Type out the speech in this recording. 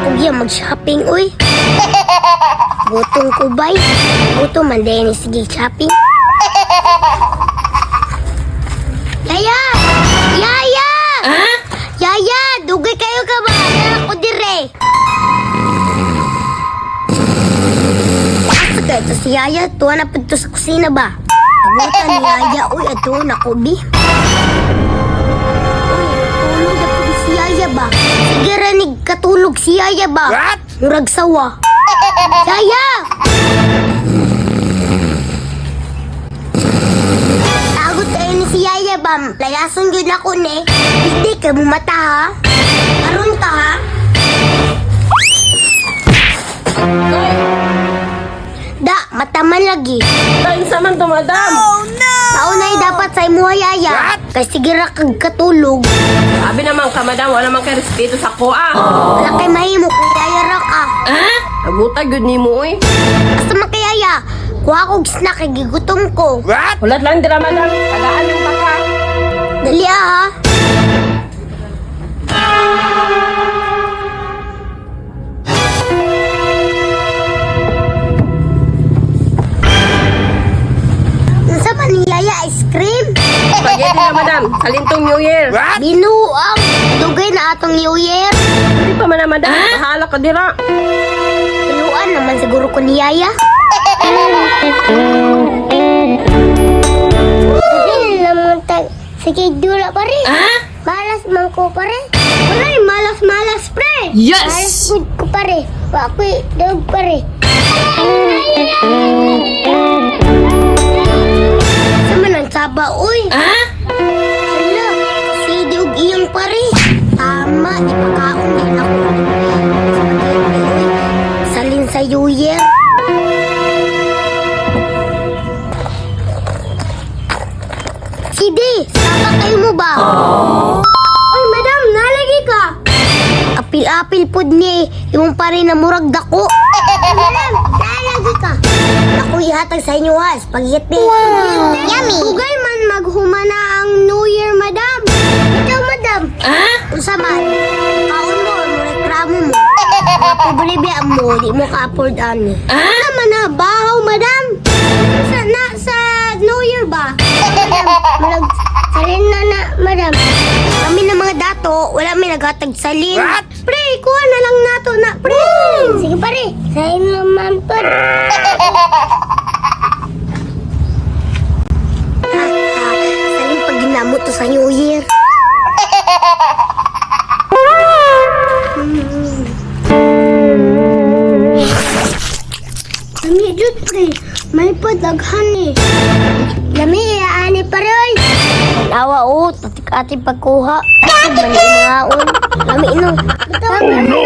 Pugya mag-shopping, uy. Gutom ko, bay. Gutom man din, sige shopping. Yaya! Yaya! Yaya! Dugay kayo ka ba? Ako dire. Asa ka ito si Yaya? Tuwa na po ito sa kusina ba? Abutan ni Yaya. Uy, ato na ko, bi. Uy, tulog na po si Yaya ba? Sige ranig katulog si Yaya ba? What? Murag sawa. Yaya! Tagot kayo ni si Yaya ba? Layason yun ako ni. Hindi ka mumata ha? Aron ka ha? Da, mataman lagi. Tayo sa man to, madam. Paunay dapat sa imuha, Yaya. What? Kay sige ra kag katulog. Sabi naman ka, madam, wala man kay respeto sa ko, ah. Wala kay mahimo kay Yaya ra ka. Naguta, good ni mo, uy. Asa man kay Yaya? Kuha kog snack kay gigutom ko. What? Hulat lang dira, madam. Tagaan ng baka. Dali ah, ha. Unsa man ni Yaya ice cream? Spaghetti na, madam. Salintong New Year. What? Binuang dugay na atong New Year. Hindi pa man na, madam. Bahala ka dira. Binuan naman siguro ko ni Yaya. Dili naman tag sige dula pare. Malas man ko pare. Wala malas-malas pre. Yes! Malas gud ko pare. Wa ko'y dog pare. Sa man ang saba oy. Hala, sige og iyang pare. Tama, ipakaon din ako. Spaghetti oy. Salin sa yuyer. Sige, saba kayo mo ba? Oy, madam, nalagi ka. Apil-apil pod ni imong pare na murag dako. Madam, nalagi ka. Ako ihatag sa inyo ha, spaghetti. Wow. Yummy. Ugay man maghumana ang New Year, madam. Ikaw, madam. Unsa man? Kaon mo, mo reklamo mo. Mga pobre biya mo, di mo ka-afford ani. Ano man na, bahaw, madam. Sa, na, sa New Year ba? Madam, malag, salin na na, madam. Kami ng mga dato, wala may naghatag salin. What? Pre, kuha na lang nato na, pre. Sige pare, salin naman po. Salin pag ginamo to sa New Year. Lami jud pre, may padaghan eh. Lami ani pare oy. Awa o, tatik ati pagkuha. Mali mga on. Lami no. Oh no.